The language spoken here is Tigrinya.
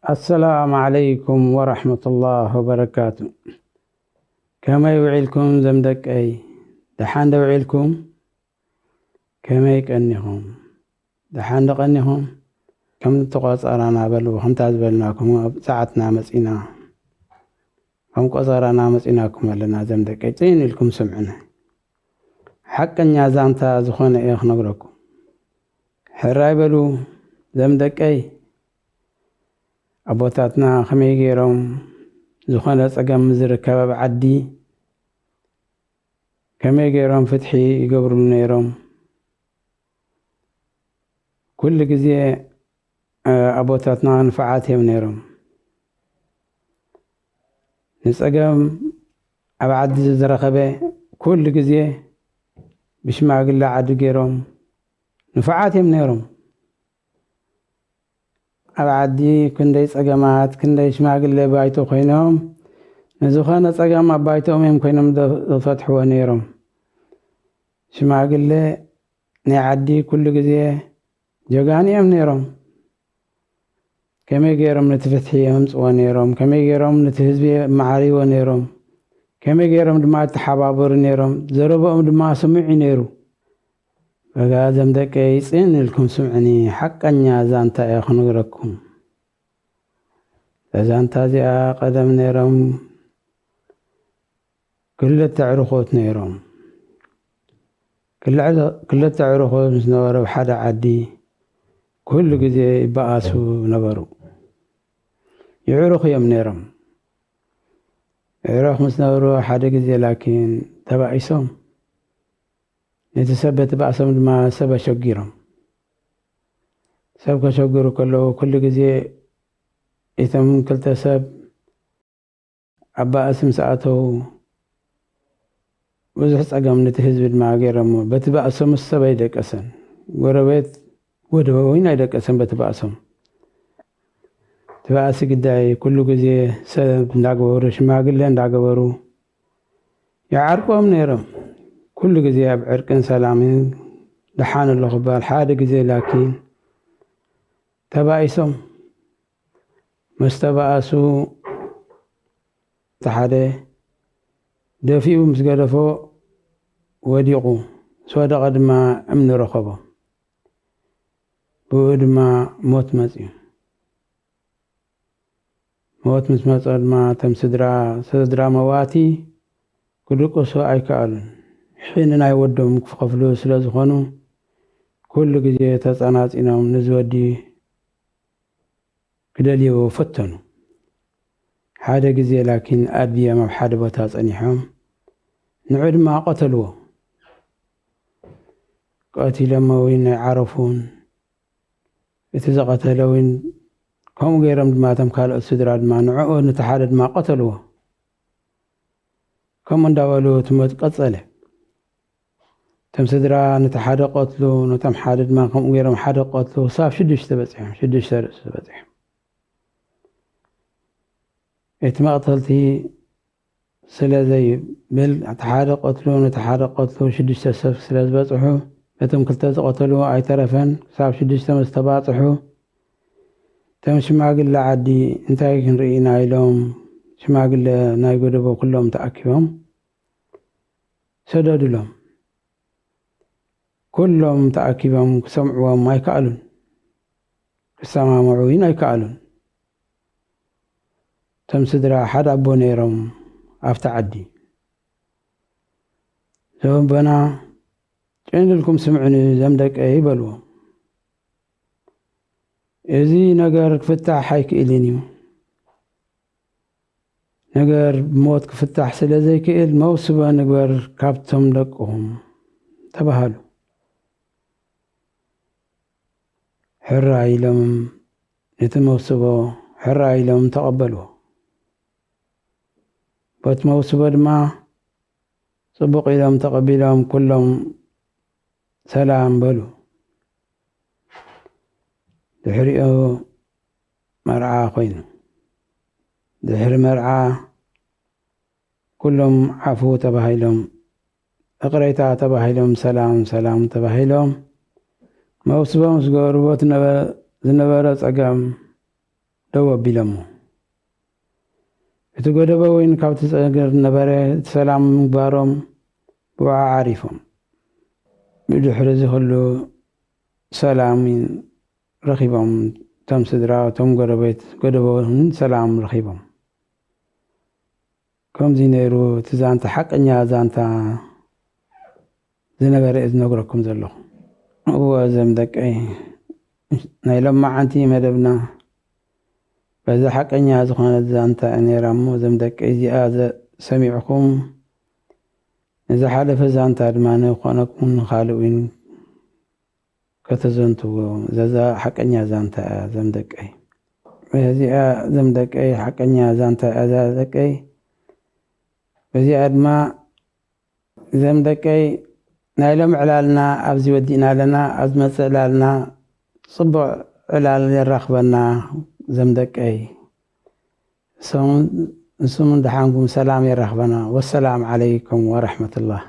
ኣሰላሙ ዓለይኩም ወራሕመቱላህ ወበረካቱ። ከመይ ውዒልኩም ዘም ደቀይ? ደሓን ዶ ውዒልኩም? ከመይ ቀኒኹም? ደሓን ዶ ቀኒኹም? ከም ተቆጸራና በሉ፣ ከምታ ዝበልናኩም ኣብ ሰዓትና መጺና። ከም ቆጸራና መጺናኩም ኣለና ዘም ደቀይ፣ ጽን ኢልኩም ስምዑና። ሓቀኛ ዛንታ ዝኾነ እየ ክነግረኩም። ሕራይ በሉ ዘም ደቀይ፣ ኣቦታትና ከመይ ገይሮም ዝኾነ ጸገም ዝርከብ ኣብ ዓዲ ከመይ ገይሮም ፍትሒ ይገብርሉ ነይሮም? ኩሉ ግዜ፣ እ፣ ኣቦታትና ንፉዓት እዮም ነይሮም። ንጸገም ኣብ ዓዲ ዝረኸበ ኩሉ ግዜ ብሽማግለ ዓዲ ገይሮም ንፉዓት እዮም ነይሮም። ኣብ ዓዲ ክንደይ ጸገማት፣ ክንደይ ሽማግለ ባይቶ ኮይኖም፣ ንዝኾነ ጸገም ኣብ ባይቶኦም እዮም ኮይኖም ደ-፣ ዝፈትሕዎ ነይሮም። ሽማግለ ናይ ዓዲ ኩሉ ግዜ ጀጋኑ እዮም ነይሮም። ከመይ ገይሮም ነቲ ፍትሒ የምጽዎ ነይሮም? ከመይ ገይሮም ነቲ ህዝቢ የመዓርይዎ ነይሮም? ከመይ ገይሮም ድማ ይተሓባበሩ ነይሮም? ዘረብኦም ድማ ስሙዕ እዩ ነይሩ። በጋ ዘም ደቀይ ጽን ኢልኩም ስምዑኒ፣ ሓቀኛ ዛንታ እየ ክነግረኩም። እዛ ዛንታ እዚኣ ቀደም ነይሮም ክልተ ዕርኾት ነይሮም። ክልተ፣ ክልተ ዕርኾት ምስ ነበሩ ኣብ ሓደ ዓዲ ኩሉ ግዜ ይበኣሱ ነበሩ። ይዕርኹ እዮም ነይሮም። ይዕርኹ ምስ ነበሩ ሓደ ግዜ ላኪን ተባኢሶም፣ ነቲ ሰብ በቲ ባእሶም ድማ ሰብ ኣሸጊሮም። ሰብ ከሸግሩ ከለዉ ኩሉ ግዜ እቶም ክልተ ሰብ ኣብ ባእሲ ምስ ኣተዉ ብዙሕ ጸገም ነቲ ህዝቢ ድማ ገይሮሞ። በቲ ባእሶም ምስ ሰብ ኣይደቀሰን። ጎረቤት ወደ ወይን ኣይደቀሰን በቲ ባእሶም። እቲ ባእሲ ግዳይ ኩሉ ግዜ ሰብ እንዳገበሩ፣ ሽማግለ እንዳገበሩ ይዓርቆም ነይሮም። ኩሉ ግዜ ኣብ ዕርቅን ሰላምን ደሓን ኣሎ ክበሃል፣ ሓደ ግዜ ላኪን ተባኢሶም። ምስ ተባኣሱ፣ እቲ ሓደ ደፊኡ ምስ ገደፎ ወዲቑ፣ ምስ ወደቐ ድማ እምኒ ረኸቦ። ብኡ ድማ ሞት መጽዩ። ሞት ምስ መጾ ድማ፣ እቶም ስድራ፣ ስድራ መዋቲ ክድቅሱ ኣይከኣሉን። ሕን ናይ ወዶም ክኸፍሉ ስለ ዝኾኑ፣ ኩሉ ግዜ ተጸናጺኖም፣ ነዚ ወዲ ክደልይዎ ፈተኑ። ሓደ ግዜ ላኪን ኣድብዮም ኣብ ሓደ ቦታ ጸኒሖም፣ ንዑ ድማ ቀተልዎ። ቀቲሎሞ እውን ኣይዓረፉን። እቲ ዝቐተለ እውን ከምኡ ገይሮም ድማ እቶም ካልኦት ስድራ ድማ ንዕኡ ነቲ ሓደ ድማ ቀተልዎ። ከምኡ እንዳበሉ እቲ ሞት ቀጸለ። እቶም ስድራ ነቲ ሓደ ቀትሉ፣ ነቶም ሓደ ድማ ከምኡ ገይሮም ሓደ ቀትሉ፣ ክሳብ ሽዱሽተ በጺሖም፣ ሽዱሽተ ርእሲ በጺሖም። እቲ መቕተልቲ ስለ ዘይብል፣ እቲ ሓደ ቀትሉ፣ ነቲ ሓደ ቀትሉ ሽዱሽተ ሰብ ስለ ዝበጽሑ፣ እቶም ክልተ ዝቐተሉ ኣይተረፈን፣ ክሳብ ሽዱሽተ ምስ ተባጽሑ፣ እቶም ሽማግለ ዓዲ፣ "እንታይ ክንርኢ ኢና?" ኢሎም፣ ሽማግለ ናይ ጎደቦ ኩሎም ተኣኪቦም ሰደዱሎም። ኩሎም ተኣኪቦም ክሰምዕዎም ኣይከኣሉን። ክሰማምዑ እውን ኣይከኣሉን። እቶም ስድራ ሓደ ኣቦ ነይሮም ኣብቲ ዓዲ። እዞም ኣቦና፣ "ጭንድልኩም ስምዑኒ፣ እዞም ደቀይ" በልዎም። "እዚ ነገር ክፍታሕ ኣይክእልን እዩ። ነገር ብሞት ክፍታሕ ስለ ዘይክእል፣ መውስቦ ንግበር ካብቶም ደቅኹም" ተባሃሉ። ሕራይ ኢሎም ነቲ መውስቦ ሕራይ ኢሎም ተቐበልዎ። በቲ መውስቦ ድማ ጽቡቕ ኢሎም ተቐቢሎም፣ ኩሎም ሰላም በሉ። ድሕሪኡ መርዓ ኮይኑ። ድሕሪ መርዓ ኩሎም ዓፉ ተባሂሎም፣ ይቕሬታ ተባሂሎም፣ ሰላም ሰላም ተባሂሎም፣ መውስቦ ምስ ገበሩ፣ በቲ ነበ-፣ ዝነበረ ጸገም ደው ኣቢሎሞ። እቲ ጎደቦ እውን ካብቲ ጸገር ነበረ፣ እቲ ሰላም ምግባሮም ብውዓ ዓሪፎም። ብድሕሪ እዚ ኩሉ ሰላም ረኺቦም፣ እቶም ስድራ፣ እቶም ጎረቤት፣ ጎደቦ እውን ሰላም ረኺቦም። ከምዚ ነይሩ እቲ ዛንታ፣ ሓቀኛ ዛንታ ዝነበረ እየ ዝነግረኩም ዘለኹ። እወ፣ እዞም ደቀይ፣ ናይ ሎማዓንቲ መደብና በዛ ሓቀኛ ዝኾነት ዛንታ እያ ነይራ እሞ፣ እዞም ደቀይ፣ እዚኣ ዘ-፣ ሰሚዕኹም፣ ንዝሓለፈ ዛንታ ድማ ንኾነኩም ንኻልእ እውን ከተዘንትዎ። እዛ ሓቀኛ ዛንታ እያ፣ እዞም ደቀይ። እዚኣ፣ እዞም ደቀይ፣ ሓቀኛ ዛንታ እያ፣ እዛ ደቀይ። እዚኣ ድማ፣ እዞም ደቀይ፣ ናይ ሎም ዕላልና ኣብዚ ወዲእና ኣለና። ኣብ ዝመጽእ ዕላልና ጽቡቕ ዕላል የራኽበና። እዞም ደቀይ፣ እሶም፣ ንሶም ደሓንኩም ሰላም የራኽበና። ወሰላም ዓለይኩም ወረሕመቱላህ።